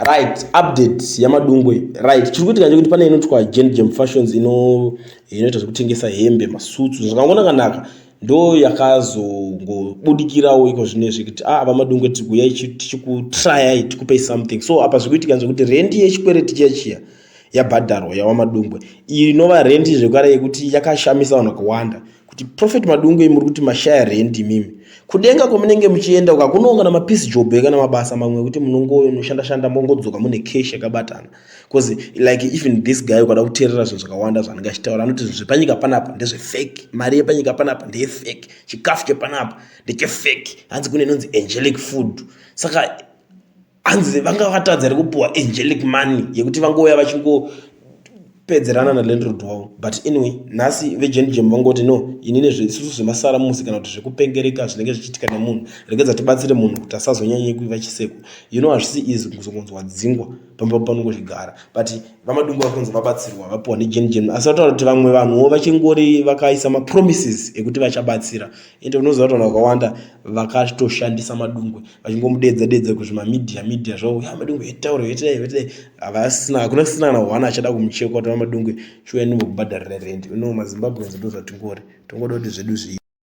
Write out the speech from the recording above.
Right, update yaMadungwe. Right, chiri kuitika ndechekuti pane inotwa Gen Jam Fashions ino inoita zvekutengesa hembe, masutsu, zvakangonaka naka. Ndo yakazongobudikirawo iko zvinezvi kuti ah vaMadungwe tiri kuuya tichikutrayai tikupei something. So apa zviri kuitika ndezvekuti rendi yechikwereti chiya chiya yabhadharwa yaVaMadungwe. Iyi inova rendi zvekare yekuti yakashamisa vanhu vakawanda kuti Prophet Madungwe muri kuti mashaya rendi imimi. Kudenga kwamunenge muchienda uko hakunawo kana mapeace job kana mabasa mamwe ekuti munongonoshanda shanda mongodzoka mune cash yakabatana. Because like even this guy ukada kuteerera zvinhu zvakawanda zvaanenge achitaura anoti zvinhu zvepanyika panapa ndezvefake, mari yepanyika panapa ndeyefake, chikafu chepanapa ndechefake, hanzi kune inonzi angelic food. Saka hanzi vanga vakatadza here kupuwa angelic money yekuti vangouya vachingopedzerana nalandlord wavo. But anyway, nhasi veGenjam vangoti no, inini isusu zvemasaramusi kana kuti zvekupengereka zvinenge zvichiitika nemunhu, regedza tibatsire munhu kuti asazonyanye kuiva chiseko. You know, hazvisi easy kuzongonzi wadzingwa pamba panongozvigara, but vaMadungwe vakunzi vabatsirwa, vapiwa neGenjam. Asi vataura kuti vamwe vanhuwo vachingori vakaisa mapromises ekuti vachabatsira. Ende unoziva kuti vanhu vakawanda vakatoshandisa Madungwe vachingomudedza dedza kuzvimamedia media zvavo, ya Madungwe etaura etidai etidai, havasina, hakuna sina kana one achada kumuchekwa kuti vaMadungwe shuwa ndinombokubhadharira rendi. You know, maZimbabweans ndo zvatingori, tongoda kuti zvedu zvii.